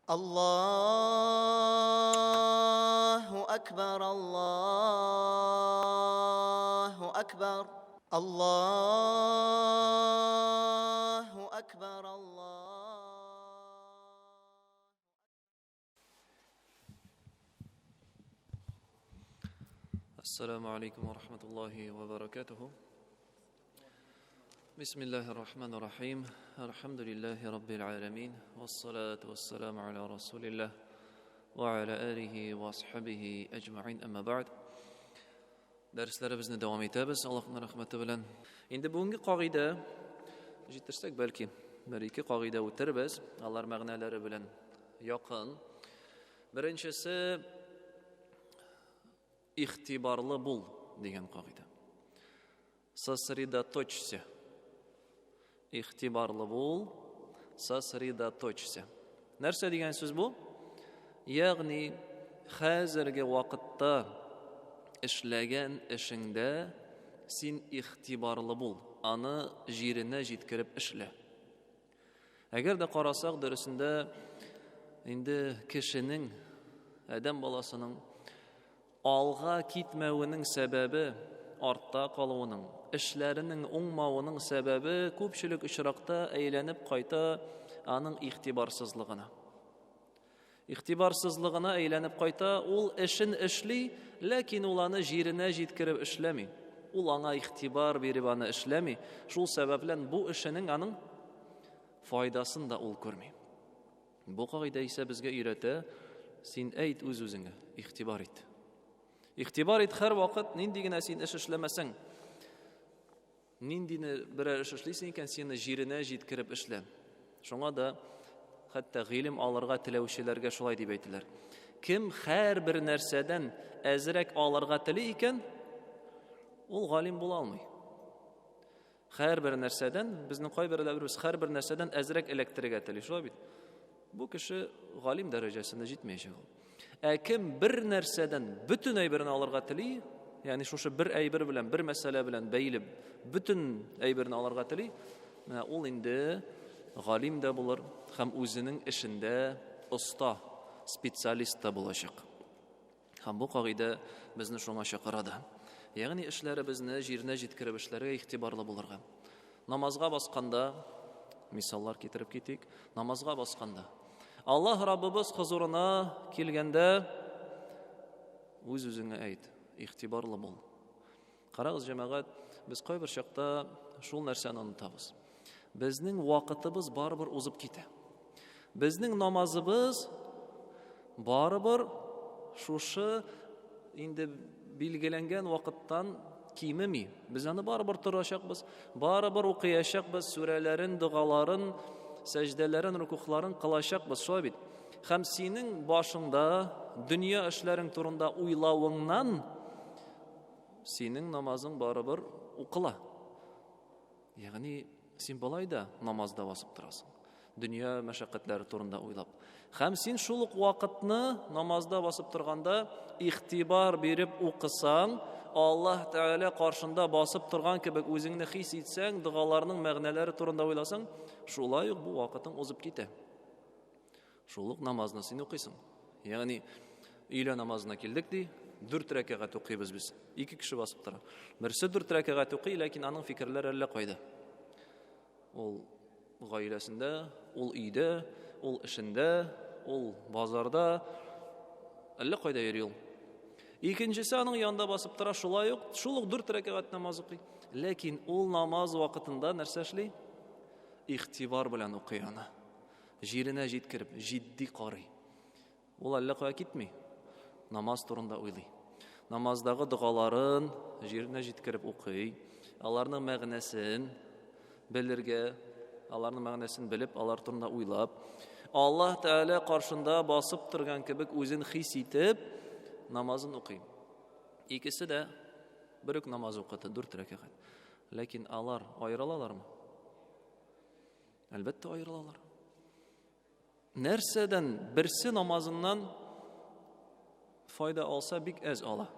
الله أكبر الله أكبر الله أكبر الله. السلام عليكم ورحمة الله وبركاته. بسم الله الرحمن الرحيم. الحمد لله رب العالمين، والصلاة والسلام على رسول الله وعلى آله وصحبه أجمعين. أما بعد. Дәресләребезне дәвам итәбез, Аллаһның рәхмәте белән. Инде бүгенге кагыйдә җитерсәк, бәлки бер-ике кагыйдә үтербез, алар мәгънәләре белән якын. Беренчесе игътибарлы бул дигән кагыйдә. Сосредоточься. Игътибарлы бул, сосредоточься. Нәрсә дигән сүз бу? Ягъни хәзерге вакытта эшләгән эшеңдә син игътибарлы бул, аны җиренә җиткереп эшлә. Әгәр дә карасак, дөресендә инде кешенең, адәм баласының алга китмәвенең сәбәбе, артта калуының, эшләренең уңмавының сәбәбе күпчелек очракта әйләнеп кайта аның игътибарсызлыгына. Игътибарсызлыгына әйләнеп кайта, ул эшен эшли, ләкин ул аны җиренә җиткереп эшләми. Ул аңа игътибар биреп аны эшләми. Шул сәбәплән бу эшенең аның файдасын да ул күрми. Бу кагыйдә исә безгә өйрәтә, син әйт үз-үзеңә, игътибар ит. Игътибар ит һәр вакыт, нинди генә син эш эшләмәсәң, ниндине берәр эш эшлисең икән, сине җиренә җиткереп эшлә. Шуңа да хәтта гыйлем алырга теләүчеләргә шулай дип әйтәләр. Кем һәрбер нәрсәдән әзрәк алырга тели икән, ул галим була алмый. Һәрбер нәрсәдән, безнең кайберләребез һәрбер нәрсәдән әзрәк эләктерергә тели, шулай бит? Бу кеше галим дәрәҗәсенә җитмәячәк ул. Ә кем бер нәрсәдән бөтен әйберне алырга тели, ягъни шушы бер әйбер белән, бер мәсьәлә белән бәйле бөтен әйберне алырга тели, менә ул инде галим дә булыр һәм үзенең эшендә оста, специалист та булачак. Һәм бу кагыйдә безне шуңа чакыра да. Ягъни эшләребезне җиренә җиткереп эшләргә игътибарлы булырга. Намазга басканда, мисаллар китереп китик, намазга басканда Аллаһ Раббыбыз хозурына килгәндә үз-үзеңә әйт, игътибарлы бул. Карагыз, җәмәгать, без кайбер чакта шул нәрсәне онытабыз. Безнең вакытыбыз барыбер узып китә. Безнең намазыбыз барыбер шушы инде билгеләнгән вакыттан кимеми. Без аны барыбер торачакбыз, барыбер укыячакбыз, сүрәләрен, догаларын, сәҗдәләрен, рукухларын кылачакбыз, шулай бит. Һәм синең башыңда дөнья эшләрең турында уйлавыңнан синең намазың барыбер укыла. Ягъни син болай да намазда басып торасың. Дөнья мәшәкатьләре турында уйлап. Һәм син шул ук вакытны намазда басып торганда игътибар биреп укысаң, Аллаһ Тәгалә каршында басып торган кебек үзеңне хис итсәң, догаларның мәгънәләре турында уйласаң, шулай ук бу вакытың узып китә. Шул ук намазны син укыйсың. Ягъни өйлә намазына килдек ди, 4 рәкәгать укыйбыз без. Ике кеше басып тора. Берсе 4 рәкәгать укый, ләкин аның фикерләре әллә кайда. Ул гаиләсендә, ул өйдә, ул эшендә, ул базарда, әллә кайда йөри ул. Икенчесе аның янында басып тора, шулай ук, шул ук 4 рәкәгать намаз укый. Ләкин ул намаз вакытында нәрсә эшли? Игътибар белән укый аны. Җиренә җиткереп, җитди карый. Ул әллә кая китми. Намаз турында уйлый. Намаздагы догаларын җиренә җиткереп укый. Аларның мәгънәсен белергә, аларның мәгънәсен белеп, алар турында уйлап, Аллаһ Тәгалә каршында басып торган кебек үзен хис итеп, намазын укый. Икесе дә бер үк намаз укыды, 4 рәкәгать. Ләкин алар аерылалармы? Әлбәттә аерылалар. Нәрсәдән берсе намазыннан файда алса, бик әз ала.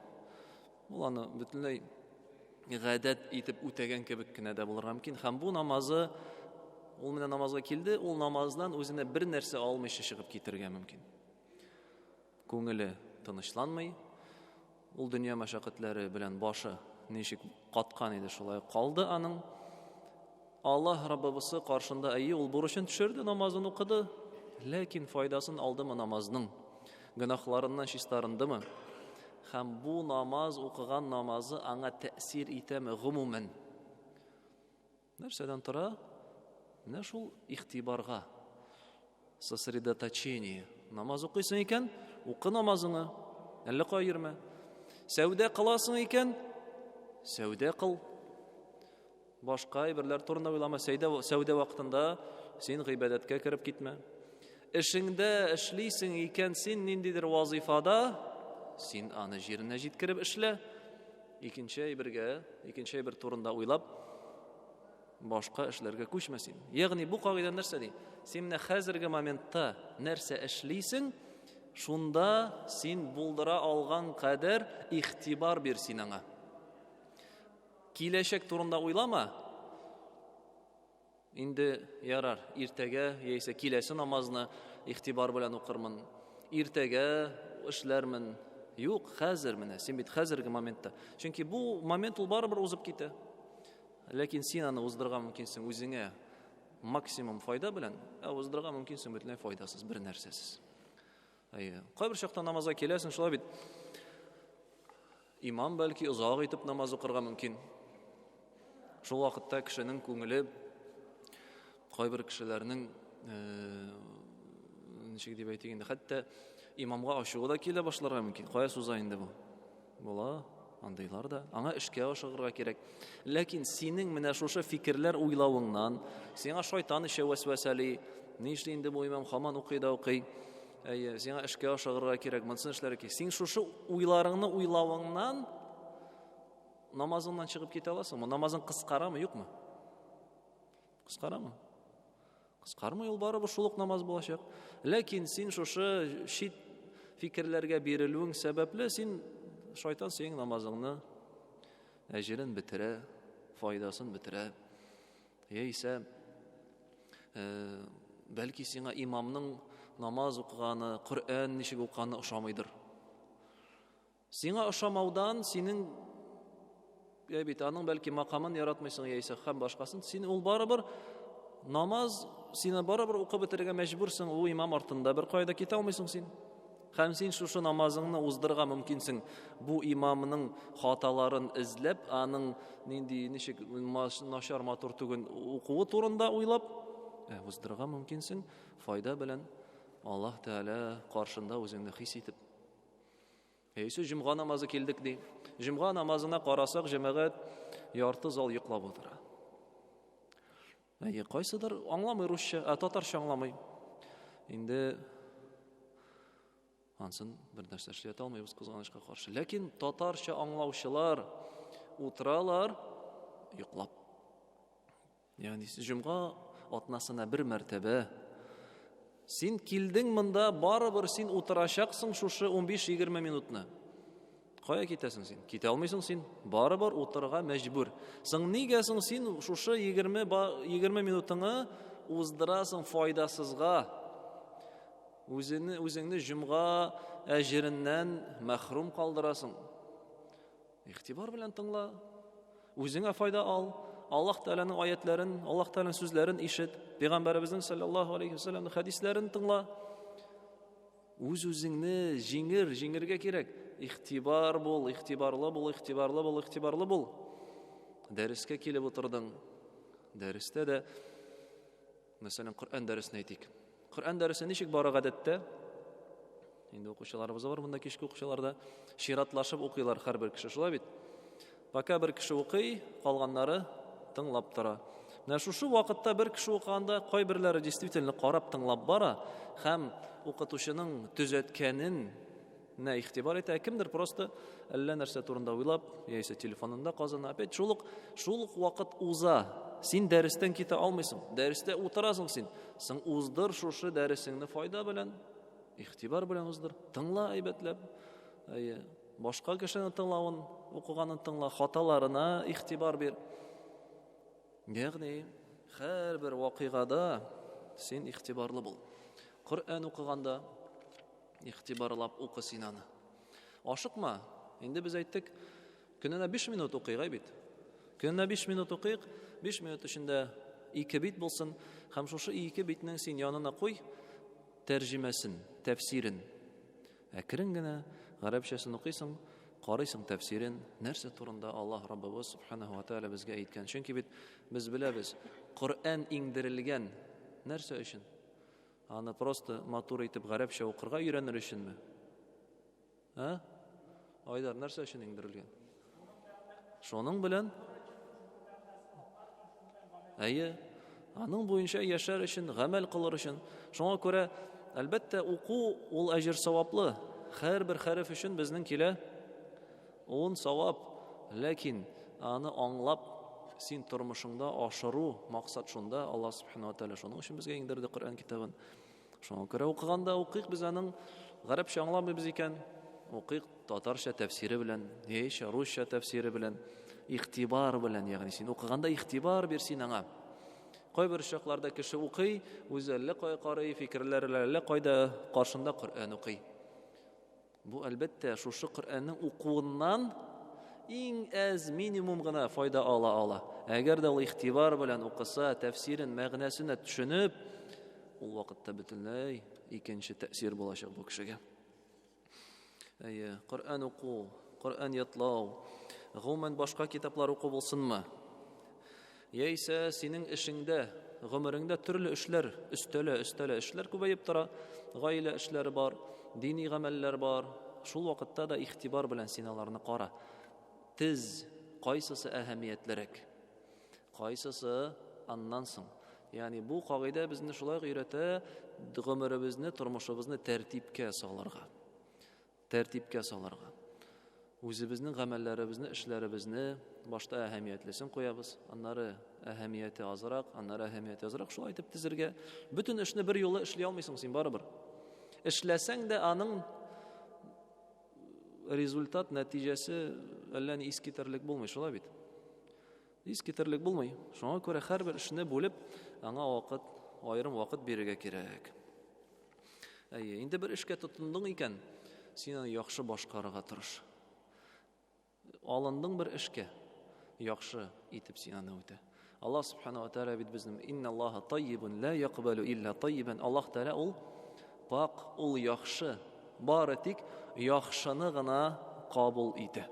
Ул аны бөтенләй гадәт итеп үтәгән кебек кенә дә булырга мөмкин. Һәм бу намазы Ул менә намазга килде, ул намаздан үзенә бер нәрсә алмыйча чыгып китергә мөмкин. Күңеле тынычланмый, ул дөнья мәшәкатьләре белән башы ничек каткан иде, шулай калды аның. Аллаһ Раббыбысы каршында әйе, ул бурычын төшерде, намазын укыды, ләкин файдасын алдымы намазның? Гөнаһларыннан чистарындымы? Һәм бу намаз укыган намазы аңа тәэсир итәме гомумән? Нәрсәдән тора? Менә шул игътибарга. Сосредоточение. Намаз укыйсың икән, укы намазыңы. Әллә кая йөрмә. Сәүдә кыласың икән, сәүдә кыл. Башка әйберләр турында уйлама. Сәүдә, сәүдә вакытында син гыйбадәткә кереп китмә. Эшеңдә эшлисең икән, син ниндидер вазифада, син аны җиренә җиткереп эшлә. Икенче әйбергә, икенче әйбер турында уйлап, башка эшләргә күчмә син. Ягъни бу кагыйдә нәрсә ди? Син менә хәзерге моментта нәрсә эшлисең, шунда син булдыра алган кадәр игътибар бир син аңа. Киләчәк турында уйлама. Инде ярар, иртәгә яисә киләсе намазны игътибар белән укырмын. Иртәгә эшләрмен. Юк, хәзер менә, син бит хәзерге моментта. Чөнки бу момент ул барыбер узып китә. Ләкин син аны уздырырга мөмкинсең үзеңә максимум файда белән, ә уздырырга мөмкинсең бөтенләй файдасыз, бер нәрсәсез. Әйе. Кайбер чакта намазга киләсең, шулай бит. Имам бәлки озак итеп намаз укырга мөмкин. Шул вакытта кешенең күңеле кайбер кешеләрнең э, ничек дип әйтик инде, хәтта имамга ачуы да килә башларга мөмкин. Кая суза инде бу? Була андыйлар да. Аңа эшкә ашыгырга кирәк. Ләкин синең менә шушы фикерләр уйлавыңнан, сиңа шайтан эчә вәсвәсәли, нишли инде бу имам хаман укый да укый. Әйе, сиңа эшкә ашыгырга кирәк, монысын эшләргә кирәк. Син шушы уйларыңны уйлавыңнан намазыңнан чыгып китә аласыңмы? Намазың кыскарамы, юкмы? Кыскарамы? Кыскармый, ул барыбер шул ук намаз булачак. Ләкин син шушы чит фикерләргә бирелүең сәбәпле, син шайтан синең намазыңны әҗерен бетерә, файдасын бетерә. Яисә э, бәлки сиңа имамның намаз укыганы, Коръән ничек укыганы ошамыйдыр. Сиңа ошамаудан синең я бит аның бәлки макамын яратмыйсың яисә һәм башкасын, син ул барыбер намаз сине барыбер укып бетерергә мәҗбүрсең, ул имам артында бер кая да китә алмыйсың син. Һәм син шушы намазыңны уздырырга мөмкинсең. Бу имамның хаталарын эзләп, аның нинди ничек начар матур түгел укуы турында уйлап, ә, уздырырга мөмкинсең, файда белән Аллаһ Тәгалә каршында үзеңне хис итеп. Яисә җомга намазы килдек ди. Җомга намазына карасак, җәмәгать ярты зал йоклап утыра. Әйе, кайсыдыр аңламый русча, ә татарча аңламый. Инде ансын бер нәрсә эшләтә алмыйбыз кызганычка каршы. Ләкин татарча аңлаучылар утыралар йоклап. Ягъни җомга атнасына бер мәртәбә син килдең монда, барыбер син утырачаксың шушы 15-20 минутны. Кая китәсең син? Китә алмыйсың син. Барыбер утырырга мәҗбүр. Соң нигә соң син шушы 20 20 минутыңы уздырасың файдасызга? Үзеңне үзеңне җомга әҗереннән мәхрүм калдырасың. Игътибар белән тыңла. Үзеңә файда ал. Аллаһ Тәгаләнең аятларын, Аллаһ Тәгаләнең сүзләрен ишет. Пәйгамбәребезнең саллаллаһу алейхи вәсәлләм хәдисләрен тыңла. Үз-үзеңне җиңер, җиңергә кирәк. Игътибар бул, игътибарлы бул, игътибарлы бул, игътибарлы бул. Дәрескә килеп утырдың. Дәрестә дә Мәсәлән, Коръән дәресен әйтик. Коръән дәресе ничек бара гадәттә? Инде укучыларыбыз бар монда кичке укучылар да чиратлашып укыйлар һәрбер кеше, шулай бит? Пока бер кеше укый, калганнары тыңлап тора. Менә шушы вакытта бер кеше укыганда кайберләре действительно карап тыңлап бара һәм укытучының төзәткәнен нә игътибар итә, ә кемдер просто әллә нәрсә турында уйлап, яисә телефонында казана. Опять шул ук, шул ук вакыт уза. Син дәрестән китә алмыйсың. Дәрестә утырасың син. Соң уздыр шушы дәресеңне файда белән, игътибар белән уздыр. Тыңла әйбәтләп. Әйе, башка кешене тыңлавын, укыганын тыңла, хаталарына игътибар бир. Ягъни, Һәрбер вакыйгада син игътибарлы бул. Коръән укыганда игътибарлап укы син аны. Ашыкма. Инде без әйттек, көненә 5 минут укыйк, әй бит. Көненә 5 минут укыйк, 5 минут эчендә ике бит булсын, һәм шушы ике битнең син янына куй тәрҗемәсен, тәфсирен. Әкрен генә гарәпчәсен укыйсың, карыйсың тәфсирен, нәрсә турында Аллаһ Раббыбыз субханаһу ва тааля безгә әйткән. Чөнки бит без беләбез, Коръән иңдерелгән нәрсә өчен? Аны просто матур итеп гарәпчә укырга өйрәнер өченме? Ә? Айдар, нәрсә өчен иңдерелгән? Шуның белән Әйе, аның буенча яшәр өчен, гамәл кылыр өчен. Шуңа күрә, әлбәттә, уку ул әҗер саваплы. Һәрбер хәреф өчен безнең килә ун савап. Ләкин аны аңлап, син тормышыңда ашыру максат шунда. Аллаһ субхана ва тааля шуның өчен безгә иңдерде Коръән китабын. Шуңа күрә укыганда укыйк без аның гарәпчә аңламыйбыз икән, укыйк татарча тәфсире белән, яисә русча тәфсире белән, игътибар белән, ягъни син укыганда игътибар бир син аңа. Кайбер чакларда кеше укый, үзе әллә кая карый, фикерләре әллә кайда, каршында Коръән укый. Бу, әлбәттә, шушы Коръәннең укуыннан иң әз минимум гына файда ала ала. Әгәр дә ул игътибар белән укыса, тәфсирен, мәгънәсенә төшенеп, ул вакытта бөтенләй икенче тәэсир булачак бу кешегә. Әйе, Коръән уку, Коръән ятлау, гомумән башка китаплар уку булсынмы? Яисә синең эшеңдә, гомереңдә төрле эшләр өстәлә, өстәлә, эшләр күбәеп тора, гаилә эшләре бар, дини гамәлләр бар. Шул вакытта да игътибар белән син аларны кара. Тез, кайсысы әһәмиятлерәк? Кайсысы аннан соң? Ягъни бу кагыйдә безне шулай ук өйрәтә, гомеребезне, тормышыбызны тәртипкә салырга. Тәртипкә салырга. Үзебезнең гамәлләребезне, эшләребезне башта әһәмиятлесен куябыз, аннары әһәмияте азрак, аннары әһәмияте азрак, шулай итеп тезергә. Бөтен эшне бер юлы эшли алмыйсың син барыбер. Эшләсәң дә аның результат, нәтиҗәсе әллә ни искитәрлек булмый, шулай бит? Искитәрлек булмый. Шуңа күрә һәрбер эшне бүлеп, аңа вакыт, аерым вакыт бирергә кирәк. Әйе, инде бер эшкә тотындың икән, син аны яхшы башкарырга тырыш. Алындың бер эшкә, яхшы итеп син аны үтә. Аллаһ субхана ва тааля бит безнең инналлаһа таййибун ла якбалу илля таййибан. Аллаһ Тааля ул пак, ул яхшы, бары тик яхшыны гына кабул итә.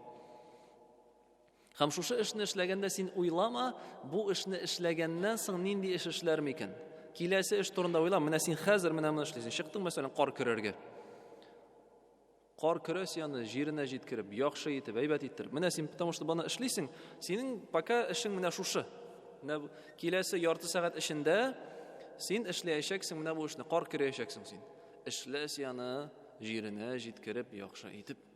Һәм шушы эшне эшләгәндә син уйлама, бу эшне эшләгәннән соң нинди эш эшләр микән? Киләсе эш турында уйла. Менә син хәзер менә моны эшлисең. Чыктың, мәсәлән, кар көрәргә. Кар көрәс яны җиренә җиткереп, яхшы итеп, әйбәт иттереп. Менә син потому что баны эшлисең, синең пока эшең менә шушы. Менә киләсе ярты сәгать эчендә син эшләячәксең менә бу эшне, кар көрәячәксең син. Эшлә син аны җиренә җиткереп, яхшы итеп.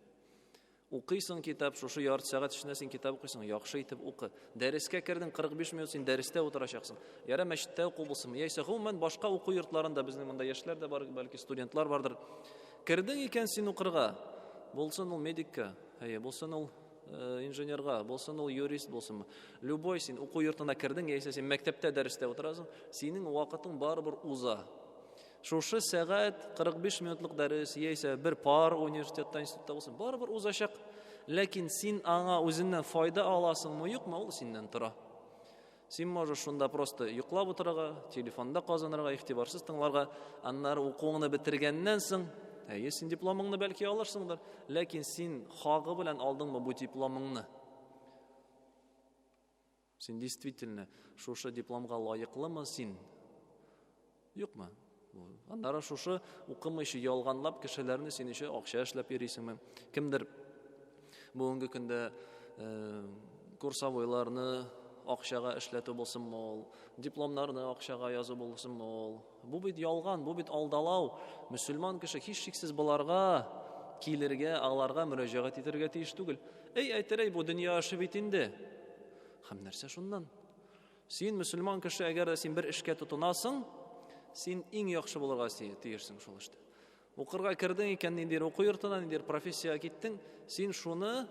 Укыйсың китап, шушы ярты сәгать эчендә син китап укыйсың, яхшы итеп укы. Дәрескә кердең, 45 минут син дәрестә утырачаксың. Ярә мәчеттә уку булсын, яисә гомумән башка уку йортларында безнең монда яшьләр дә бар, бәлки студентлар бардыр. Кердең икән син укырга, булсын ул медикка, әйе, булсын ул э, инженерга, булсын ул юрист булсынмы. Любой син уку йортына кердең, яисә син мәктәптә дәрестә утырасың, синең вакытың барыбер уза. Шушы сәгать 45 минутлык дәрес яисә бер пар университетта, институтта булсын, барыбер узачак. Ләкин син аңа үзеннән файда аласыңмы, юкмы, ул синнән тора. Син можешь шунда просто йоклап утырырга, телефонда казанырга, игътибарсыз тыңларга, аннары укуыңны бетергәннән соң, әйе, син дипломыңны бәлки алырсыңдыр, ләкин син хагы белән алдыңмы бу дипломыңны? Син действительно шушы дипломга лаеклымы син? Юкмы? Аннары шушы укымыйча ялганлап кешеләрне син еще акча эшләп йөрисеңме? Кемдер бүгенге көндә э, курсовойларны акчага эшләтү булсынмы ул, дипломнарны акчага язу булсынмы ул. Бу бит ялган, бу бит алдалау. Мөселман кеше һичшиксез боларга килергә, аларга мөрәҗәгать итәргә тиеш түгел. Әй, әйтер, әй, бу дөнья эше бит инде. Һәм нәрсә шуннан? Син мөселман кеше, әгәр дә син бер эшкә тотынасың, син иң яхшы булырга тиешсең шул эштә. Укырга кердең икән, ниндидер уку йортына, ниндидер профессиягә киттең, син шуны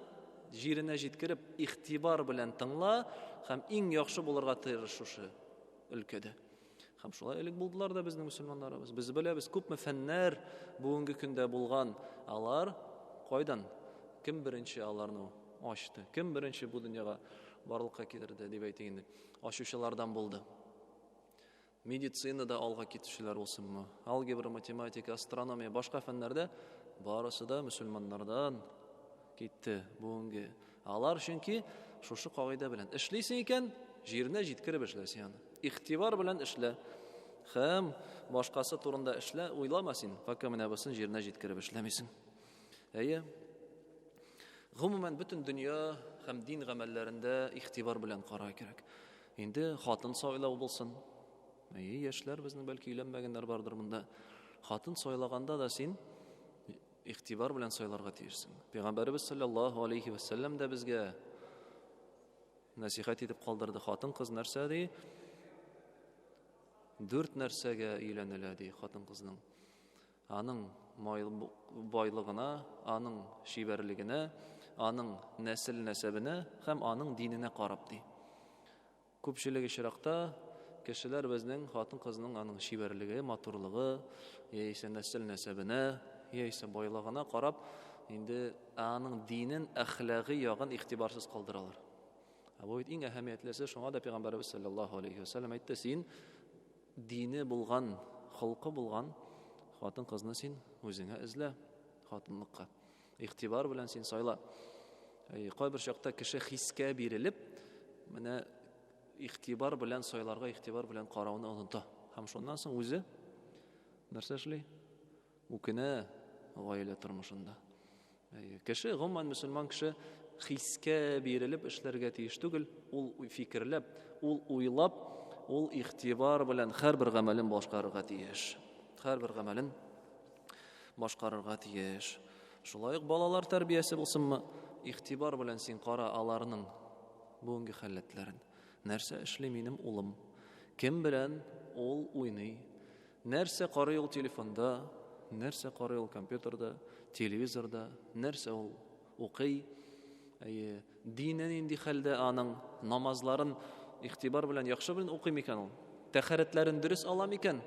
җиренә җиткереп, игътибар белән тыңла һәм иң яхшы булырга тырыш шушы өлкәдә. Һәм шулай элек булдылар да безнең мөселманнарыбыз. Без беләбез, күпме фәннәр бүгенге көндә булган. Алар кайдан? Кем беренче аларны ачты? Кем беренче бу дөньяга барлыкка китерде дип әйтик инде. Ачучылардан булды. Медицинада алга китүчеләр булсынмы, алгебра, математика, астрономия, башка фәннәрдә барысы да мөселманнардан китте бүгенге. Алар чөнки шушы кагыйдә белән эшлисең икән, җиренә җиткереп эшлә син аны. Игътибар белән эшлә. Һәм башкасы турында эшлә, уйлама син, пока менә бусын җиренә җиткереп эшләмисең. Әйе. Гомумән, бөтен дөнья һәм дин гамәлләрендә игътибар белән карау кирәк. Инде хатын сайлау булсын. Әйе, яшьләр безнең бәлки өйләнмәгәннәр бардыр монда. Хатын сайлаганда да син игътибар белән сайларга тиешсең. Пәйгамбәребез саллаллаһу алейхи ва саллям да безгә нәсихәт итеп калдырды. Хатын-кыз нәрсә ди? Дүрт нәрсәгә өйләнелә ди хатын-кызның. Аның байлыгына, аның чибәрлегенә, аның нәсел-нәсәбенә һәм аның диненә карап ди. Күпчелек очракта кешеләр безнең хатын-кызның аның чибәрлеге, матурлыгы, яисә нәсел-нәсәбенә, яисә байлыгына карап, инде аның динен, әхлагый ягын игътибарсыз калдыралар. Ә бу бит иң әһәмиятлесе, шуңа да пәйгамбәребез саллаллаһу алейхи ва саллям әйтте, син дине булган, холкы булган хатын-кызны син үзеңә эзлә хатынлыкка. Игътибар белән син сайла. Кайбер чакта кеше хискә бирелеп, менә игътибар белән сайларга, игътибар белән карауны оныта. Һәм шуннан соң үзе нәрсә эшли? Үкенә гаилә тормышында. Кеше, гомумән мөселман кеше хискә бирелеп эшләргә тиеш түгел, ул фикерләп, ул уйлап, ул игътибар белән һәрбер гамәлен башкарырга тиеш. Һәрбер гамәлен башкарырга тиеш. Шулай ук балалар тәрбиясе булсынмы, игътибар белән син кара аларның бүгенге халәтләрен. Нәрсә эшли минем улым? Кем белән ул уйный? Нәрсә карый ул телефонда, нәрсә карый ул компьютерда, телевизорда, нәрсә ул укый, әйе, дине нинди хәлдә аның, намазларын игътибар белән яхшы белән укый микән ул? Тәхәрәтләрен дөрес ала микән?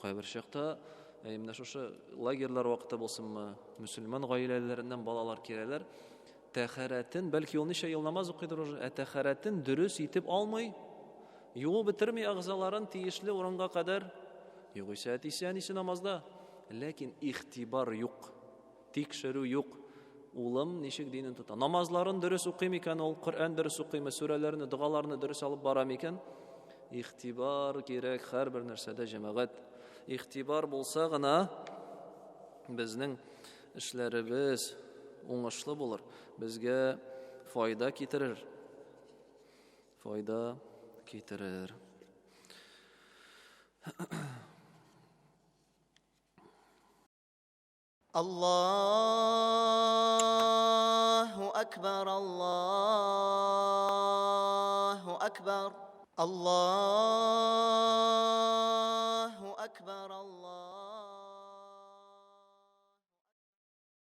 Кайбер чакта, әйе, менә шушы лагерьлар вакыты булсынмы, мөселман гаиләләреннән балалар киләләр, тәхәрәтен, бәлки ул ничә ел намаз укыйдыр уже, ә тәхәрәтен дөрес итеп алмый, юып бетерми әгъзаларын тиешле урынга кадәр. Югыйсә әтисе, әнисе намазда. Ләкин игътибар юк, тикшерү юк. Улым ничек динен тота? Намазларын дөрес укый микән ул? Коръән дөрес укыймы? Сүрәләрне, догаларны дөрес алып бара микән? Игътибар кирәк һәрбер нәрсәдә, җәмәгать. Игътибар булса гына безнең эшләребез уңышлы булыр, безгә файда китерер. Файда китерер. Аллаһу акбар, Аллаһу акбар, Аллаһу акбар, Аллаһу